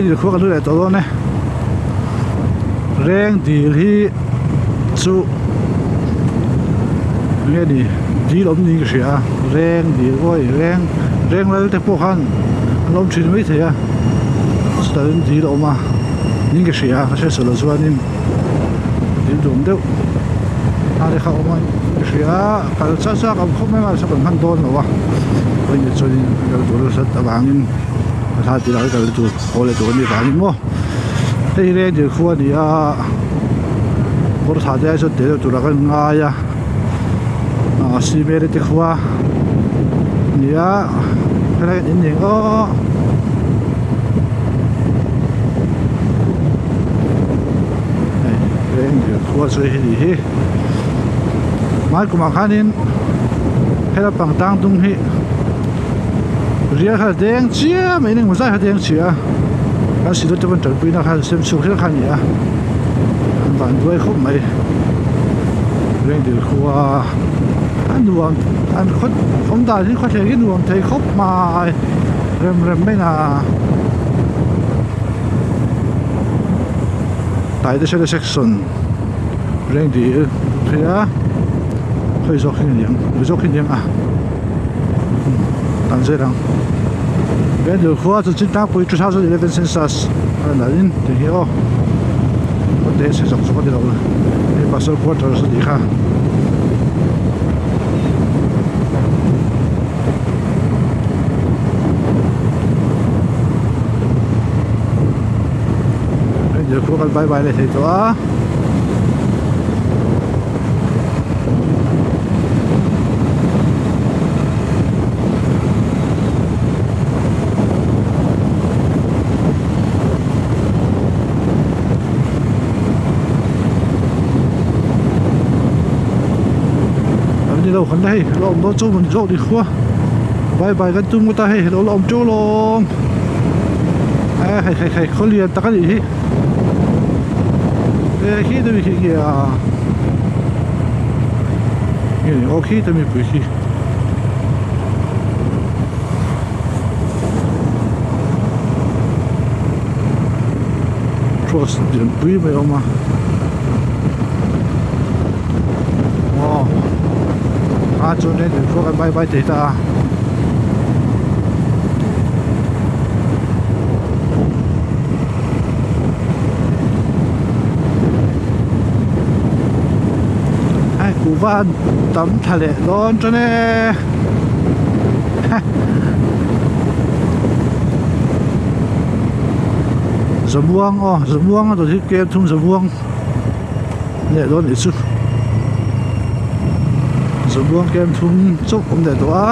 Dil khua kan lut leh tawh dawn e. Reng dil hi chu enge ni dil awm niin ka hria a reng dil awi reng reng lal te pawh khan an awm thin mai thei a chutah chuan dil a awm a niin ka hria a ka hriat sual loh chuanin dil duam deuh a te kha a awm a ka hria a kal chak chak ang khawp mai a mahse kan hman dawn lo a vawiin chuanin kal tur nasat avangin. Thla tih lah hi kal tur haw leh tur a nih vangin maw hei hi rengdil khua a ni a kawr thah te ai chuan tel deuh turah kan ngai a ah cement te khua a ni a helai in eng aw hei rengdil khua chu hei ni hi hmai kumah khanin hela pangtang dung hi. Rial kha deng chiah mai in engemaw zai kha deng chiah a kan silu te pawn tanpui na kha sem chhuak hial kha a ni a an van duai khawp mai Rengdil khua a nuam an khaw awm dan hi khawthleng hi nuam thei khawp mai rem rem mai na Taitesena section Rengdil phei a khawi zawk hi a ni ang zawk hi a ni ang a. An zir ang Rengdil khua chu Chintangpui 2011 census a la in tih hi aw kawt te chhe zawk zawk a ni lo hei pastor quarters a nih kha. Rengdil khua kan bye bye leh thei tawh a. Ni lo khan hei lo awm dawn chu mun zawk ni khua bye bye kan tum ngawt a hei lo la awm teuh lawm e hei hei hei khaw lian tak a nih hi. E khi te mi khi nge a nge ni aw khi te mipui khi cross lianpui mai a awm a aw a chuan hei thil kan bye bye thei ta a. Hei kuhva an tam tha leh dawn tan e Zamuang aw Zamuang a dawt hi kem thum Zamuang leh dawn nih chu Zamuang kem thum chauh awm leh tawh a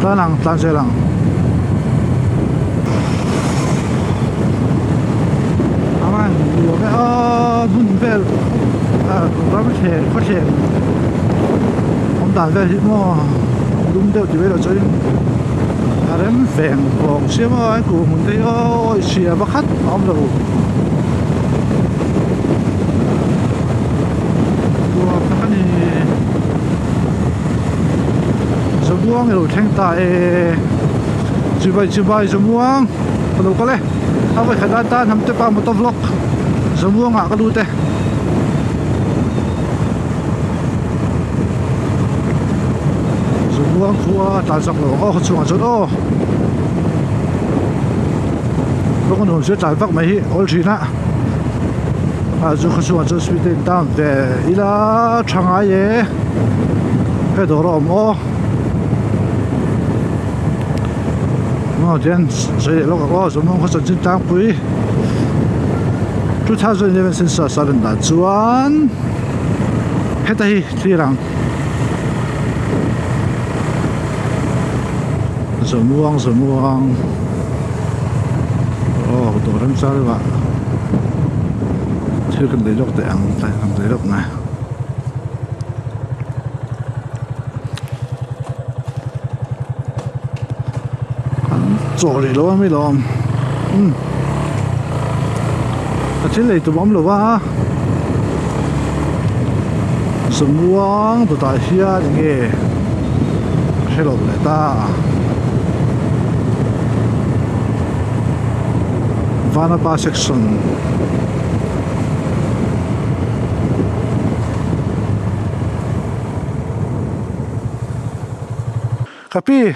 tlan ang tlan zel ang. Aman nuam e aw hmun vel ram thleng khaw thleng awm dan vel hi maw lum deuh ti mai loh chuan a rem veng vawng sia maw a kuh hmun te hi aw chhia pakhat a awm lo nuam tak a ni Zamuang i lo thleng ta e chibai chibai Zamuang ka lo kal e a vawikhat atan Hamte pa motor vlog Zamuang ah ka lut e. Zamuang khua a tlan chak lo ang aw khawchhungah chuan aw kawng a nuam sia tlan vak mai hi awl thin a ah chu khawchhungah chuan speed a in down ve ila tha ngai e he dawr a awm aw maw tian sawi leh lawk ang aw Zamuang khaw chanchin tlangpui 2011 census a rawn dah chuan heta hi thlir ang Zamuang Zamuang aw dawr remchang deuh ah thil kan lei lawk teh ang tlai kan lei lawk ngai. An chaw rih lo a mi lawm umm a thil ei tum a awm lo va Zamuang dawtah hian eng nge ka hre lo leh ta. Vanapa section Ka pi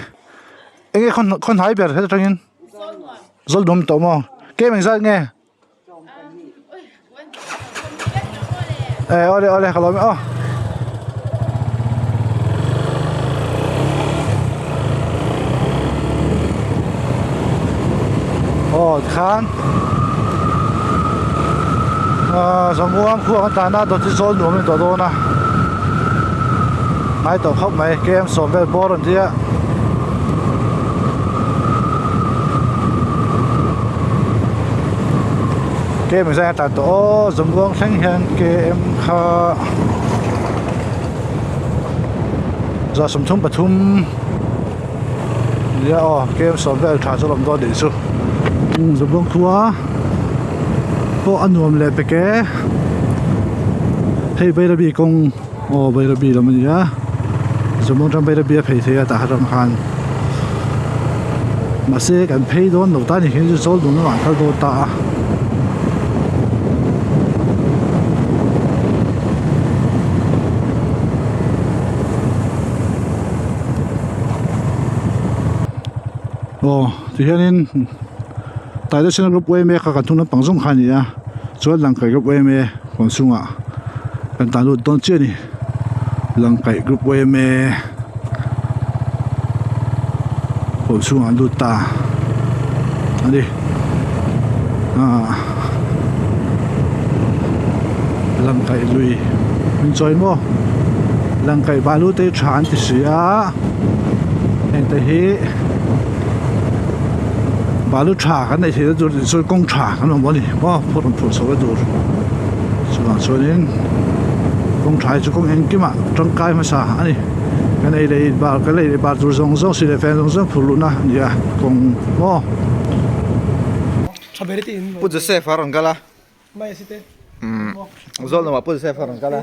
enge khawn khawn hnai ber heta tangin Zawlnuam tawh maw kem engzat nge? Eh awle awle ka lawm e aw. Aw tikhan ah zamuang khuang a tana dawt hi zawl nuam a ni tawh dawn a ngai tawh khawp mai km sawm vel bawr an tia. Km zai a tlan tawh aw Zawmbuang thleng hian km kha 33 nia aw km sawm vel tha chu a awm dawn anih chu Zawmbuang khua pawh a nuam leh pek e hei Bairabi kawng aw Bairabi lam a ni a Zawmbuang atang Bairabi a phei thei a tah atang khan mahse kan phei dawn lo ta a ni hian chu zawl dun lamah an kal dawn ta a. Aw tihianin Taidasina group yma kha kan thung lampang zawng kha a ni a chuan Langkaih group yma kawn chhungah kan tan lut dawn chiah a ni Langkaih group yma kawn chhungah an lut ta a ni ah Langkaih lui min chawi maw Langkaih balu te hi tha an ti si a heng te hi. Balu tha kan neih theihna tur tih chuan kawng tha kan awm a ni maw phur rawn phurh chho na tur chuvang chuanin kawng tha hi chu kawng engkimah tangkai hmasa a ni kan ei leh bar kan ei leh bar tur zawng zawng si leh fan zawng zawng phurh luhna a ni a kawng maw. Pu Joseph a rawn kal a Zawlnawmah Pu Joseph a rawn kal a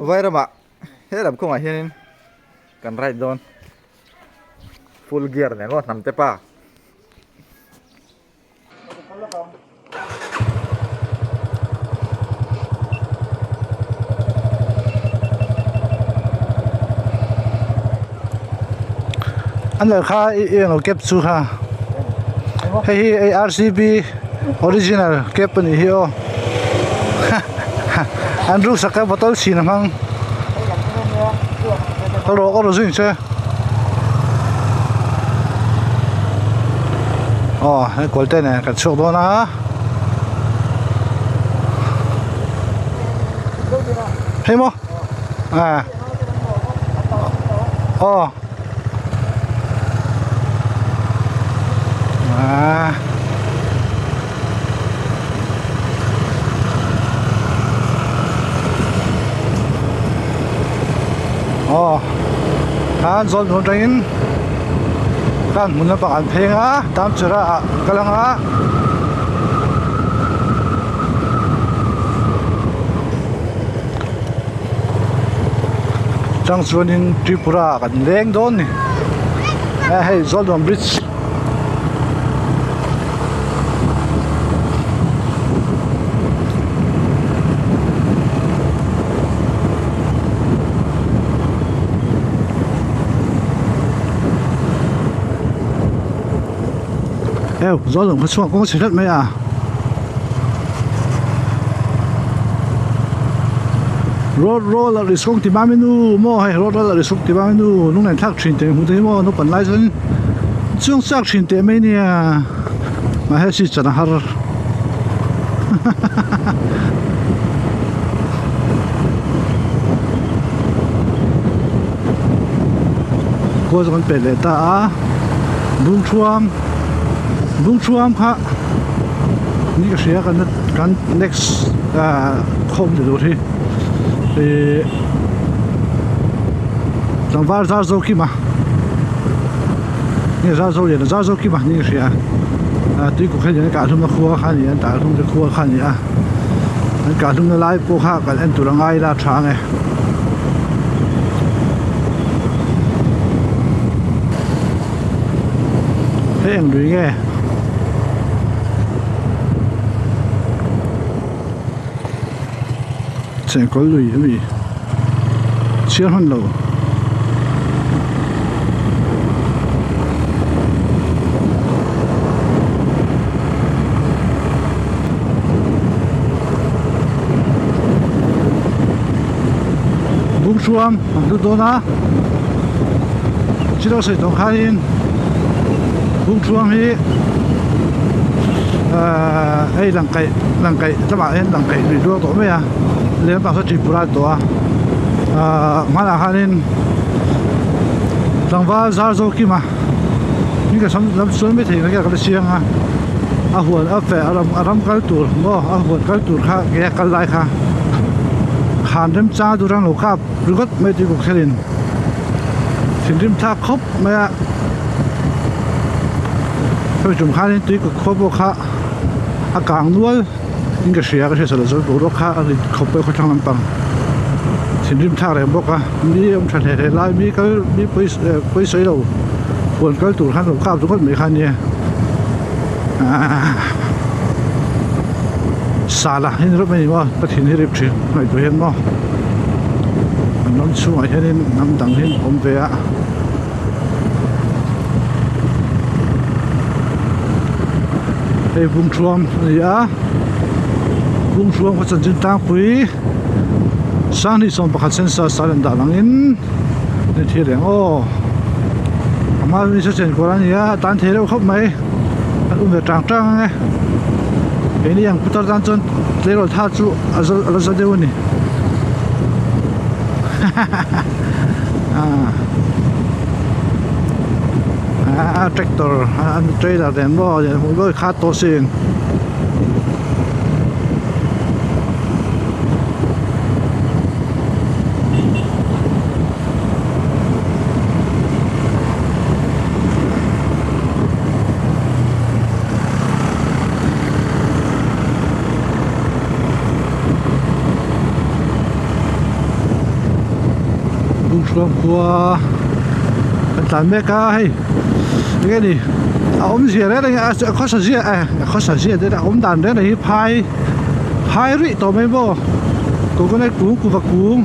Vairamah he lam kawngah hianin kan ride dawn. Full gear nen maw hnam te pa. An leh kha i eng lo cap chu kha hei hi hei R_C_B original cap a nih hi aw an ruksak a bottle chhin a hmang. Ka rawh ka rawh zui che aw hei kawl te nen kan chhuak dawn a hei maw ah aw ah. Aw khan zawl hmun atangin khan hmun lampang an pheng a Damchera ah an kal ang a. Chang chuanin Tripura ah kan leng dawn ni hei Zawlnuam bridge. Eo zawl awm kha chhuak kawng a chhe hlat mai a road roller ri sawng ti mam inu maw hei road roller ri sawng ti mam inu lunglen thlak thin teh hmuh te hi maw naupang lai chuan Chuang chak thin teh mai nia mahse si chan a har khua chu kan pet leh ta a bungthuam bungthuam kha ni ka hria kan kan next ah khawm ni tur hi ihh tlangval zar zo kim a. Nge zar zo lian zar zo kim a ni ka hria a tui kawk hian an kah hlum na khua kha a ni a an tah hlum te khua kha a ni a an kah hlum na lai pawh kha kan en tur a ngai ila a tha ang e. Hei eng lui nge? Chengkawl lui a ni chhiar hman lo. Bungthuam an hlut dawn a chilo sawi tawng khanin Bungthuam hi ahh hei langkaih langkaih lamah hian langkaih lui luang tawh mai a lehlam pang saw Tripura a ni tawh a ahh hmanah khanin tlangval zar zo kim a ni ka sam lam chuan maithei ka la chiang a a huan a feh a ram a ram kal tur maw a huan kal tur kha ke a kal lai kha khan remchang tur ang lo kap ringawt mai tui bawk khelin thinrim thlak khawp mai a hemi tum khanin tui kut khua pawh kha a kang nual in ka hria ka hriat chhuah loh chuan boruak kha a rit khawp mai khawthlang lampang thinrim thlak reng bawk a mi awm tha hle hle lai mi kal mi pawi sawi lo huan kal tur khan lo kap ringawt mai kha ania ahh sala hi ni rawp mai ni maw ka thin hi rip thin ngaihtuah hian maw an ram chhungah hianin hnam dang hi an awm ve a. Hei Bungthuam a ni a Bungthuam khaw chanchin tlangpui Sanghnih 11 census a rawn dah langin ni thil reng aw a hma ni saw chen kual a ni a a tan thei reuh khawp mai an um ve tang tang ang e keini ang putar tan chuan tleirawl tha chu a za a la za deuh a ni hahaha. Ah tractor an trailer nen maw hmuh lawi kha tawh sin. Bungthuam khua kan tlan mek a hei enge ni a awmzia reng reng a khawsa zia eh a khawsa zia te a awm dan reng reng hi phai phai rih tawh mai maw coconut kung kuva kung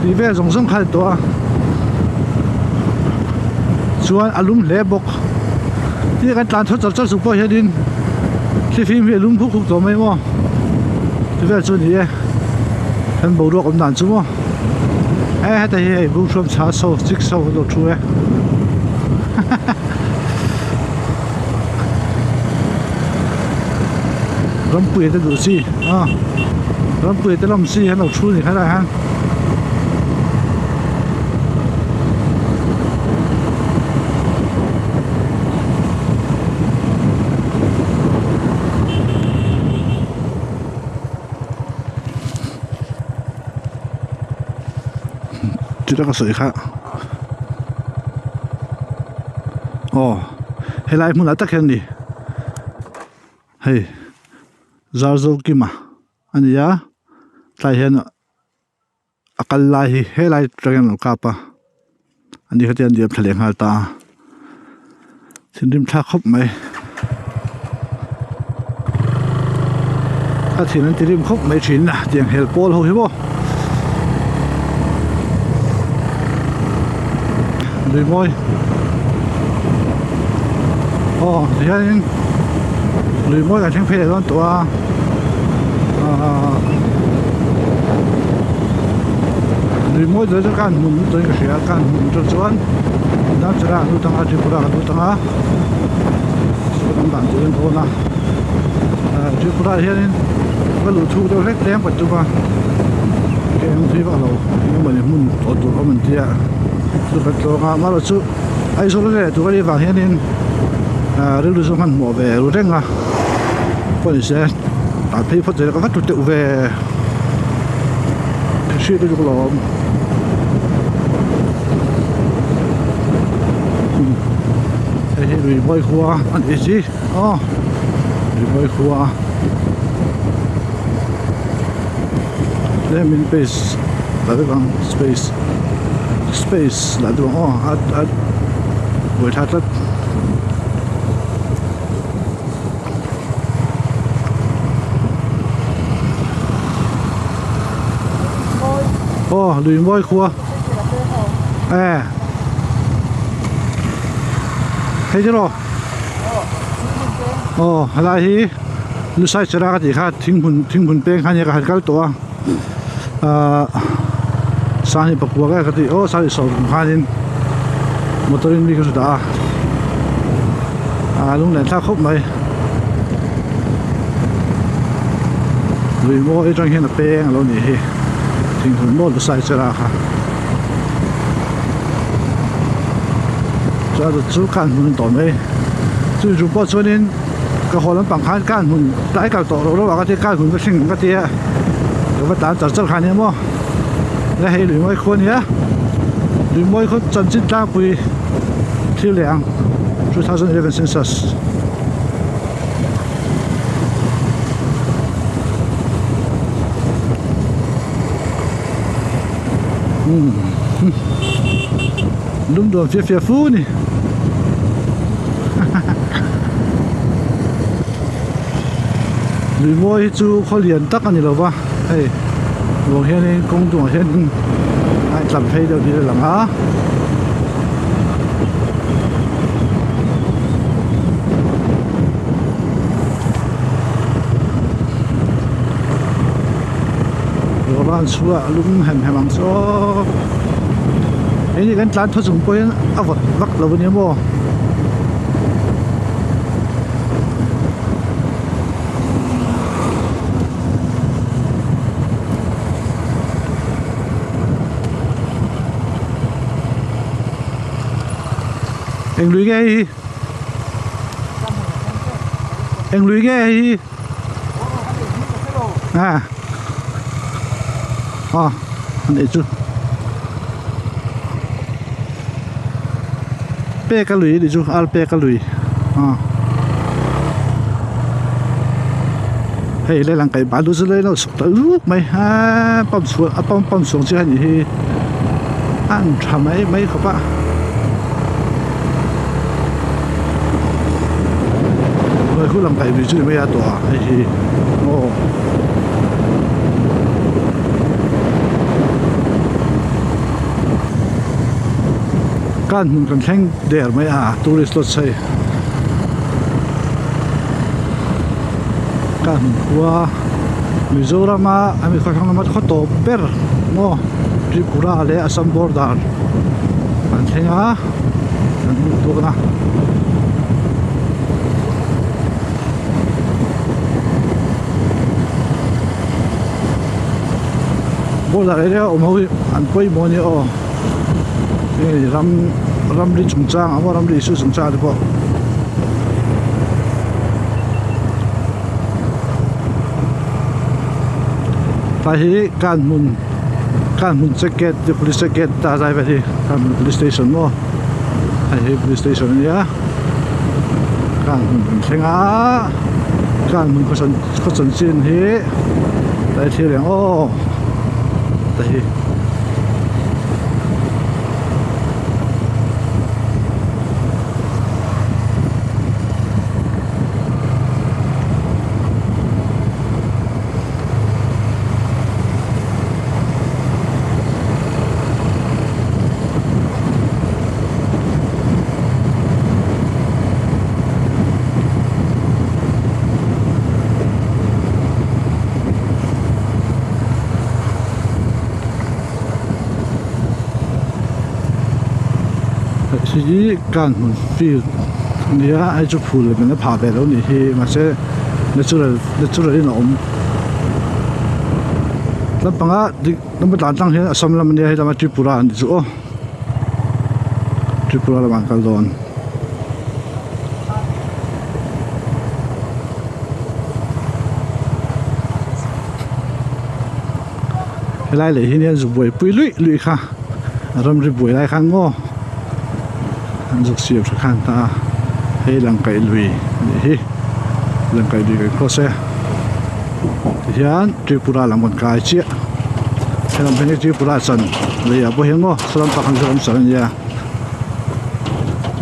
tih vel zawng zawng kha a ni tawh a chuan a lum hle bawk tin kan tlan chho char char chung pawh hianin thlifim hi a lum huk huk tawh mai maw ti vel chu a ni e kan boruak awm dan chu maw e heta hi hei bunghruam chha so chik so an lo thu e hahaha rampuia te duh chi a rampuia te lam chi an lo thu a ni khelaiah hian. Chu ka sawi kha aw helai hmunah tak hian a ni hei Zarzokima a ni a tlai hian a kal lai hi helai atang hian a lo kap a ani kha chuan diam thla leh nghal ta a thinrim thlak khawp mai a thin an ti rim khawp mai thin a tiang hel pawl ho hi maw lui mawi aw tihianin lui mawi kan thleng phei leh dawn tawh a ahh lui mawi tur chu khan hmun turin ka hria khan hmun tur chuan Damchara an lut ang a Tripura an lut ang a sawn an dan turin dawn a ahh Tripura ah hianin ka luh chhuk deuh hlek tlem ka tum a ka eng thui vak lo engemaw ni hmun tawh tur awm an tia chu kan tlawng a amaherawhchu Aizawl a leh tur anih vang hianin ahh rilru chu hmanhmawh ve ru reng a pawh ni se tah phei phawt zel ka va tlu teuh ve hriat lutuk lo a awm hei hi lui mawi khua a nih chi aw lui mawi khua tlem in pace la deuh ang space space la deuh ang aw a buaithlak tlat. Aw lui mawi khua e hei chu rawh aw helai hi lusai chera ka tih kha thinghmun thinghmun peng kha nia ka han kal tawh a ahh sanghi pakua ka tih aw sanghi sawm khanin motor in mi ka hre dah a ah lunglen thlak khawp mai lui mawi atang hian a peng alo nih hi thinghmun maw lusai chera kha chuan chu khan hmun tawh mai chu chu pawh chuanin ka haw lampang khan kan hmun tlai kal tawh loh loh a ka tia kan hmun ka thleng ang ka tia ka va tlan char char kha ania maw la hei lui mawi khua ania lui mawi khaw chanchin tlangpui thil leh ang 2011 census. Lum duam fia fia fu ni lui mawi hi chu khaw lian tak a ni lo va hei ruang hianin kawng dungah hianin a intlam phei deuh niin a lang a. Ruah chhuah lum hem hem ang chu aw hei ni kan tlan thaw chung pawhin a vawt vak lo a nia maw. Eng lui nge hei hi eng lui nge hei hi. À à an ei chu pek a lui a nih chu ar pek a lui a hei lehlang kaih balu chu lei lo chhuk ta luk mai a pump chhuah a pump pump chhuang chi a nih hi a an tha mai mai khawp a. Hnuai khu lang kaih lui chu ni mai a tawh a hei hi aw. Kan hmun kan thleng der mai a tourist lodge hei kan hmun khua Mizoram a ami khaw hrang lama khaw tawp ber maw Tripura leh Assam border an thleng a an lut dawn a. Border area awm ho hi an pawimawh a nia aw hei ram ramri chungchang ang maw ramri issue chungchang te pawh. Tlai hi kan hmun kan hmun check gate te police check gate ta zai vel hi kan hmun police station maw hei hi police station a nia kan hmun kan thleng a kan hmun khaw chanchin hi tlai thlir ang aw te hi. Hei hi kan hmun field a ni a hei chu phul lem in a phah ve lo a nih hi mahse natural natural in a awm lampanga dik lama tlan tlang hian assam lam a nia hei lama tripura an tih chu aw tripura lamah an kal dawn. Helai leh hi nia zuk buaipui luih luih kha ramri buai lai khan maw an zuk siam tha khan ta a hei langkaih lui a nih hi langkaih lui kan cross e tihian Tripura lam kan kai chiah helam phei hi Tripura chan lei ah pawh hian maw saw lampang khan Mizoram chan a nia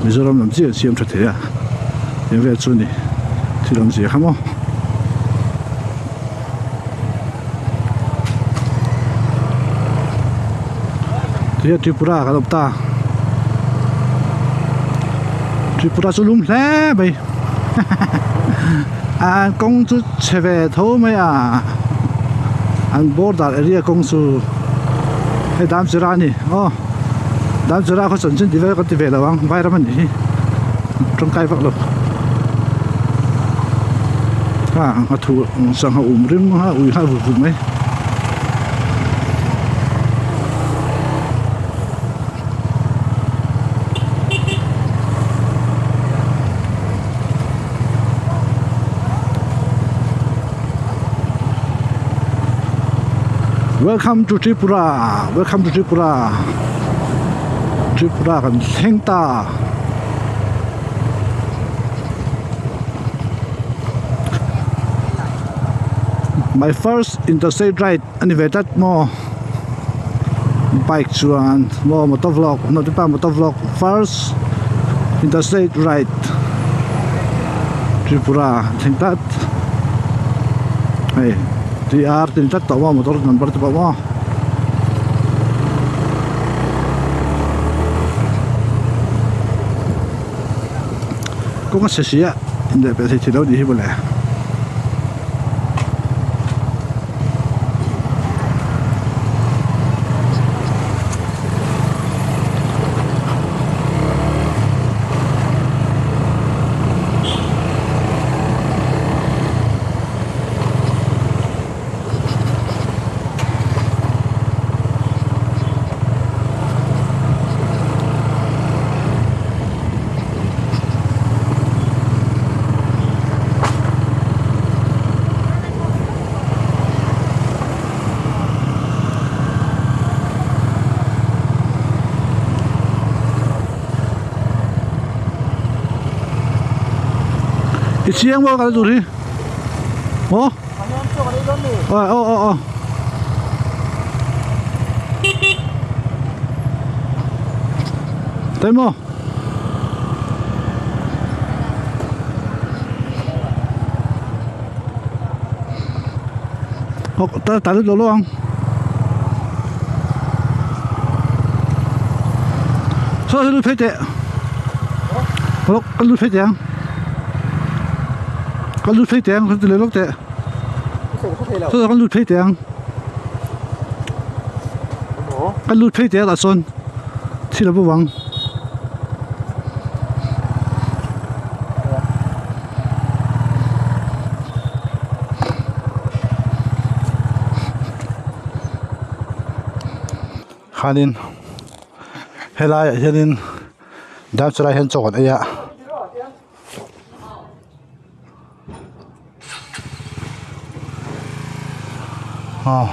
Mizoram lam chiah an siam tha thei a eng vel chu a ni thil awmzia kha maw. Tihian Tripura kan awm ta Tripura chu lum hle mai an kawng chu chhe ve tho mai a an border area kawng chu hei Damchera a ni aw Damchera khaw chanchin ti vel kan ti ve lo ang vairam a nih hi tangkai vak lo a nghathu sangha um rim a ui nghal vut vut mai. Welcome to Tripura welcome to Tripura Tripura kan thleng ta. My first interstate ride ani ve tlat maw bike chuan maw motor vlog notipa motor vlog first interstate ride Tripura thleng tlat hei TR tih tlat tawh maw motor number te pawh maw. Kawng a chhe si a inleh pelh thei thei lo nih hi mawle. I chiang maw kal tur hi maw aw aw aw aw Tới maw Ta ta lut lo lo ang Saw lut phei teh Ka lut phei teh ang Ka lut phei teh ang ka ti leh lawk teh Saw ka lut phei teh ang Ka lut phei teh ah sawn thil a bo vang. Khanin helaiah hianin darthlalang ah hian chaw kan ei a. Aw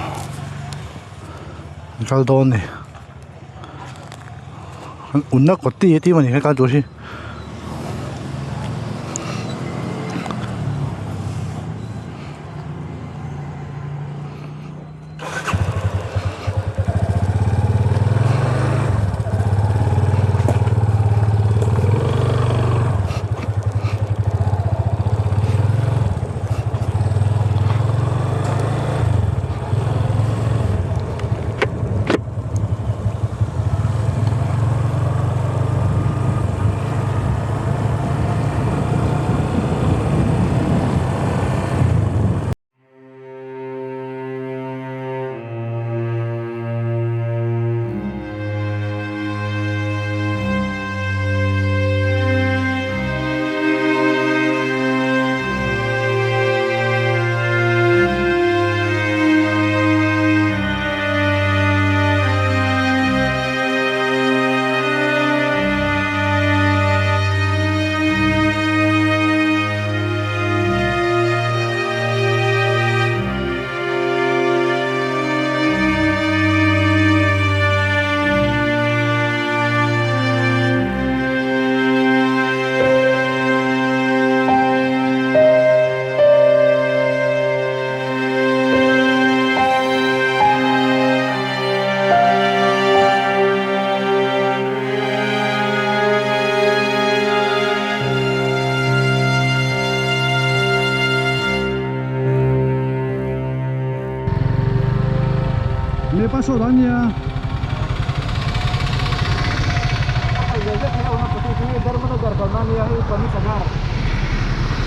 an kal dawn a ni unna kawt te hi emaw ni he kal tur hi.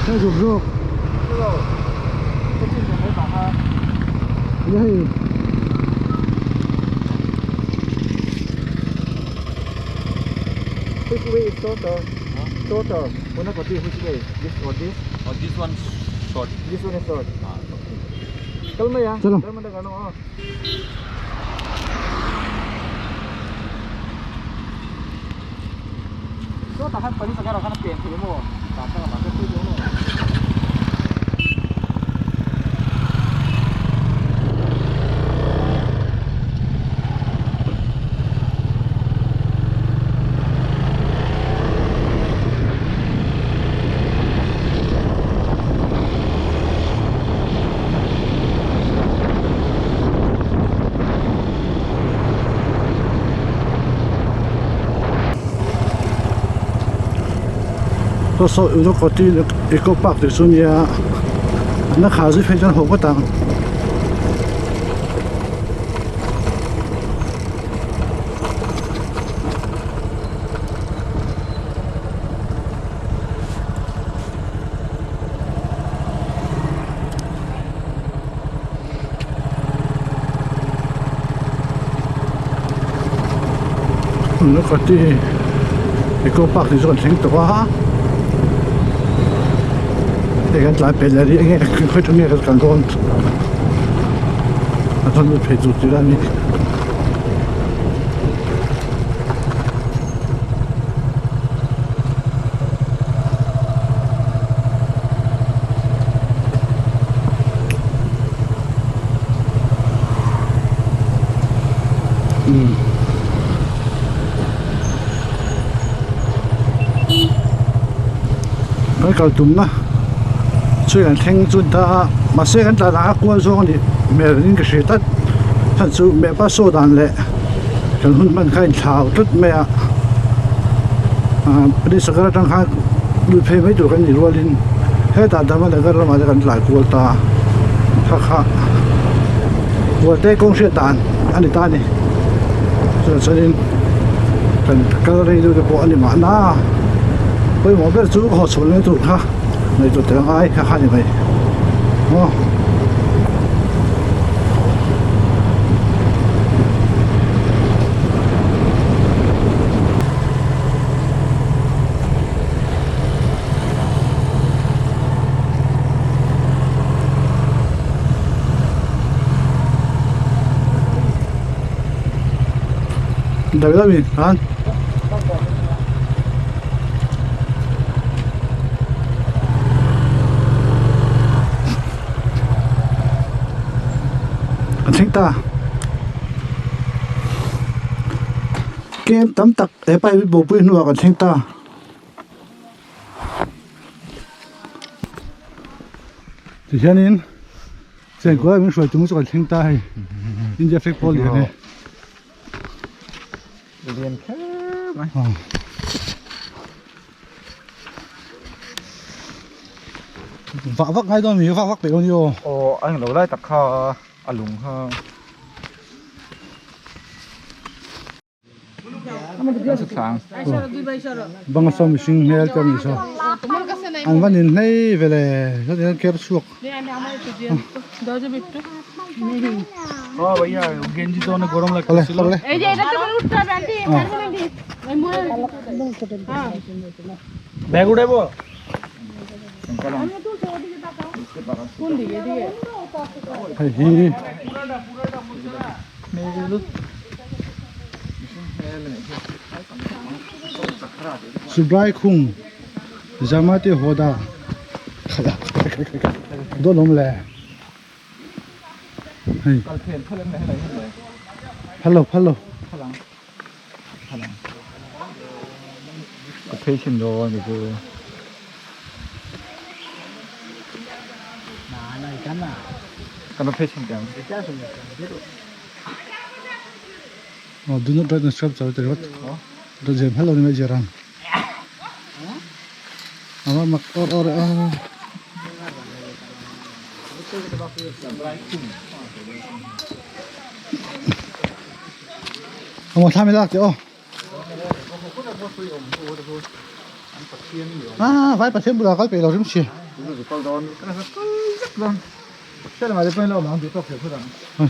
Hei zuk zawk. Nia hei. Which way is shorter? Shorter. Unakoti, which way? This or this? Or this one short. This one is short. Kalmaya. Chalo. Dharmanagar no. So tahan pani sagar khan pen thei mo. Ta ta ma ka tu do no. Saw saw Unakoti Eco Park tih chu nia an a khar zui phei chuan haw ngawt ang. Unakoti Eco Park tih chu kan thleng tawh a hei kan tlai pel leh rih enge khawi tha nge kan dawn a thawn lut phei tur tih a ni. Kan kal tumna chu kan thleng chu ta a mahse kan tlan ah a kual zawng a nih hmel in ka hria tlat chhan chu mehpa saw dan leh kan hun hman kha a inthlau tlat mai a ahh police sakawr atang khan lut phei mai tur kan nih rualin hetah Dharmanagar lamah te kan tlai kual ta a kha kha kualte kawng hriat dan a ni ta a ni chutah chuanin kan kal rei deuh te pawh a ni mahna pawimawh ber chu haw chhuah leh tur kha ngaihtuah tel angai kha kha a ni mai aw. Dawi dawi han Kan thleng ta Kem tam tak he pa hi bawhpui hnuah kan thleng ta. Tihianin chengkawl min hruai tum chu kan thleng ta hei India flag pawh lian e. Lian kher mai. Vah vak ngai dawn mi vak vak peih lo ni aw. Aw a englo lai tak kha a lung kha. Banga saw mihring hmel te a ni saw an va nin hlei ve le chuan hian ker chhuak awle awle hei hi. Subrai khung Jamati Hoda dawn awm le hei phallo phallo Ka phei chhin dawn ni chu. Ka phei chhin teh ang. Aw do not write on sculpture te ringawt dawt zem hello ni mai zir ang ava mak awr awr e aw. Amo thla mi lak teh aw. Ah, vai pathian bulah kal peih lo rim si.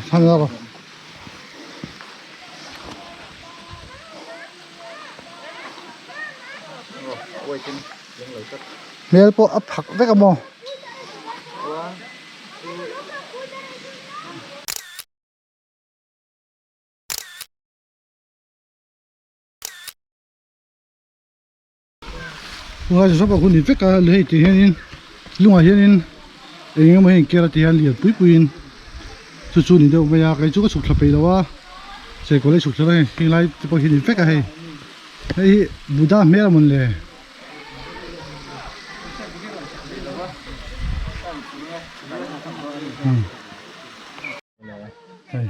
Thang lo. Hmel pawh a phak vek a maw? Tunlai chu sapa hun ni vek a hei tih hianin lungah hianin eng emaw hi a inker a ti hian lian pui puiin chu chu ni deuh mai a kei chu ka chhuk thla peih lo a chei kawl hi chhuk thla hei heng lai te pawh hi ni vek a hei hei hi Buddha hmel a mawn le. Hei.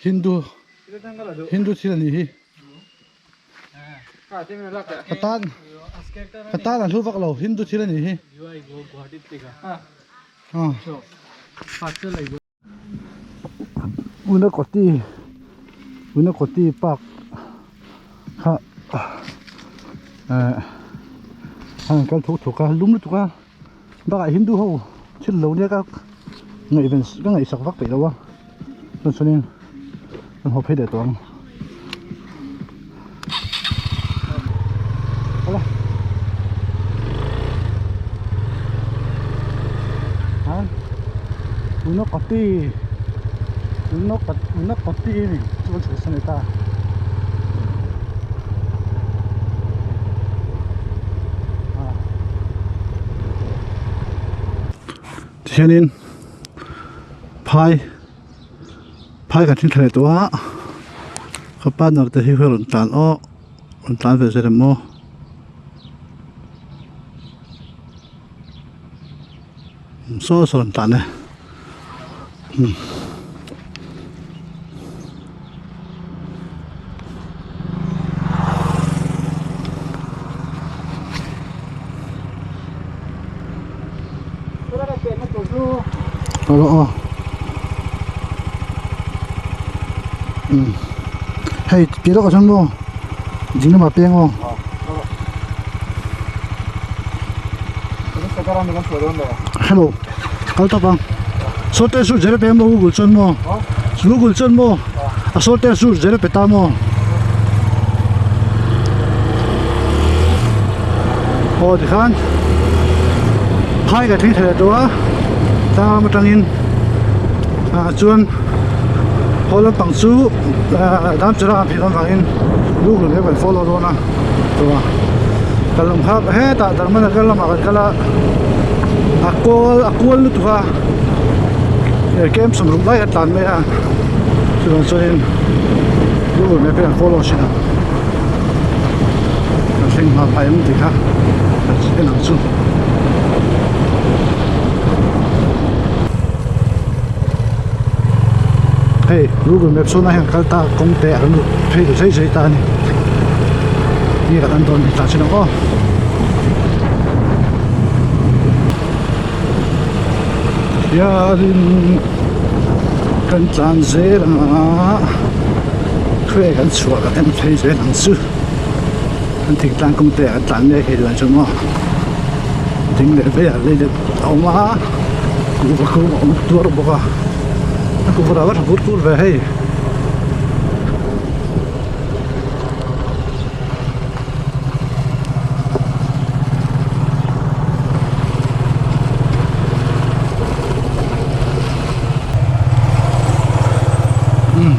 Hindu Hindu thil a nih hi ka tan ka tan a hlu vak lo Hindu thil a nih hi Unakoti Unakoti park kha eh an kal thuk thuk a lum lutuk a. Bakah Hindu ho thil lo nia ka ngaihven ka ngaihsak vak peih lo a chuan chuanin kan haw phei leh tawh ang awle ha Unakoti Unakoti chu kan chhuahsan leh ta. Tihianin phai phai kan thleng thla leh tawh a ka partner te hi rawn tlan aw rawn tlan ve zel em aw. Saw saw rawn tlan e. Hei tih lawkah chuan maw ding lamah peng aw. Hello kal tawp ang saw te chu zero pe maw google chuan maw google chuan maw a saw te chu zero pe ta maw aw tikhan phai ka thleng thei leh tawh a tlang lam atangin ah chuan haw lampang chu ah damchera ang phei dawn vangin google map kan follow dawn a. Chuan kal lam kha hetah Dharmanagar lamah kan kal a a kawl a kual lutuk a eh kem sawmruk lai a tlan mai a chuvang chuanin Google map hi an follow thin a kan thleng hma phah em tih kha en ang chu. Hei Google Map sawn ah hian kal ta kawng te a kan lut phei ta zai zai ta a ni nge kan an dawn ni ta chin ang aw. Hianin kan tlan zel ang a khawi kan chhuah kan en phei zel ang chu kan thingtlang kawng te ah kan tlan mek hei duan chu maw ding leh veiah lei leh a awm a kuhva kung a awm tuar bawk a a kuhva rah va tha vur vur ve hei.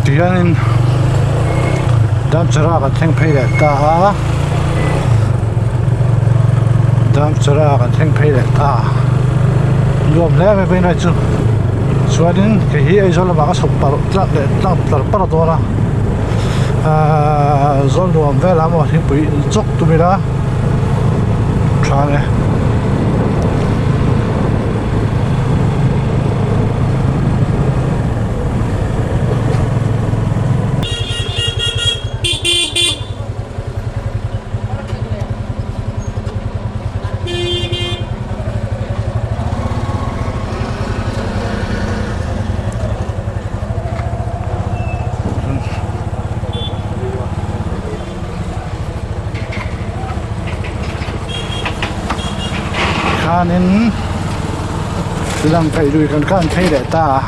Tihianin Damchara kan thleng phei leh ta a Damchara kan thleng phei leh ta nuam hle mai vawiin chu chuanin kei hi Aizawl lamah ka chhuk parh tlak leh tlak tlar parh dawn a ahh zawl nuam velah maw thingpui chawk tum ila tha ang e. khanin langkaih lui kan khan phei leh ta a.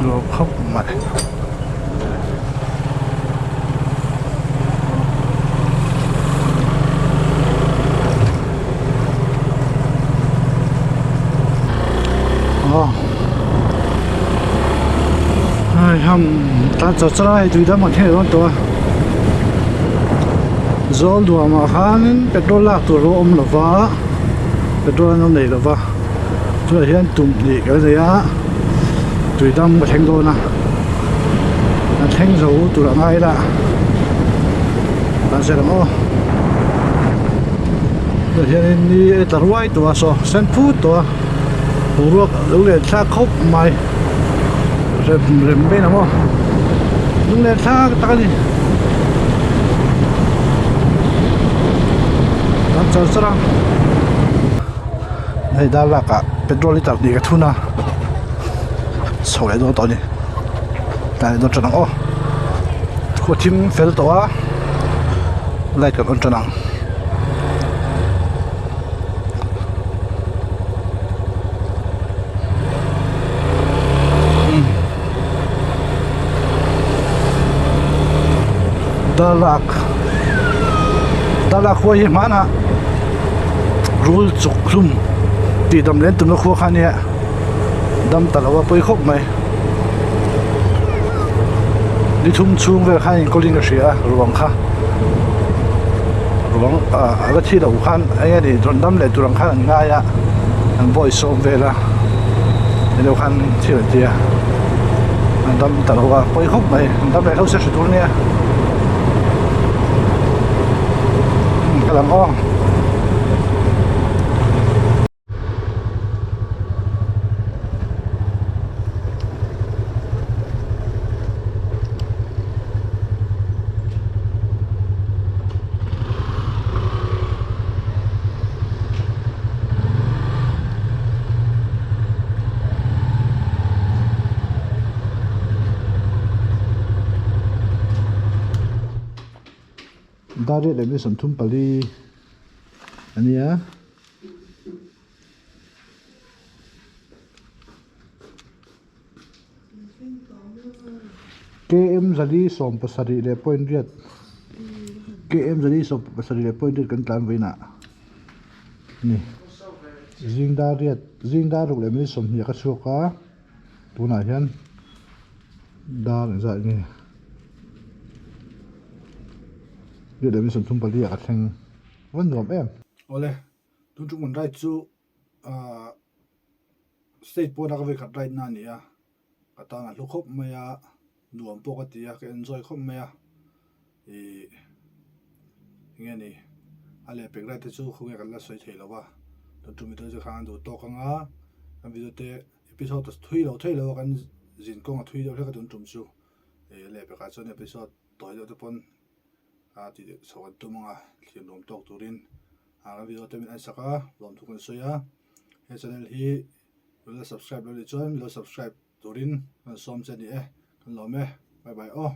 Nuam khawp mai. Hei ham tan chaw chaw lai tui dam ang thleng dawn tawh a zawl duam ah khanin petrol lak tur a awm lova petrol an lo nei lova chutah hian tum hnih kan nei a tui dam ka thleng dawn a a thleng zo tur a ngai la kan zir ang aw tah hianin ni a tla ruai tawh a saw sen phut tawh a boruak a lo len thlak khawp mai rem rem mai ang aw lunglen thlak tak a ni kan char char a hei dar lak ah petrol litre hnih ka thun a chho leh dawn tawh a ni tlai leh dawn tan ang aw khua thim fel tawh a light kan on tan ang. Darlak Darlak khua hi hmanah rul chuk hlum tih dam leh an tumna khua kha a nia dam ta lo a pawi khawp mai ni thum chhung vel khan in kawlin ka hria a ruang kha ruang ah a la thi loh khan eng nge ni rawn dam leh tur ang khan an ngai a an bawi sawm vel a ilo khan thil an ti a an dam ta lo a pawi khawp mai an dam leh hlauh se hre tur ania ka lang aw. Dar riat leh mi 34 a nia. Km zali sawm pasarih leh point riat km zali sawm pasarih leh point riat kan tlan vawiinah a ni zing dar riat zing dar ruk leh minute 20 ka chhuak a tunah hian dar engzat nge riat leh minute 34 ah ka thleng va nuam em. Awle tun tum kan ride chu ahh state pawna ka vei khat ride na a ni a ka tan a hlu khawp mai a nuam pawh ka ti a ka enjoy khawp mai a ih eng nge ni a lehpek ride te chu khawnge kan la sawi thei lo va tun tum mite chu khan an duh tawk ang a kan video te episode a thui lo thei lo a kan zin kawng a thui deuh hlek a tun tum chu ih a lehpek ah chuan episode tawi deuh te pawn a tih chhoh an tum ang a thlir nuam tawk turin a kan video te min en sak a lawmthu kan sawi a he channel hi lo la subscribe lo nih chuan lo subscribe turin kan sawm che a ni e kan lawm e bye bye aw.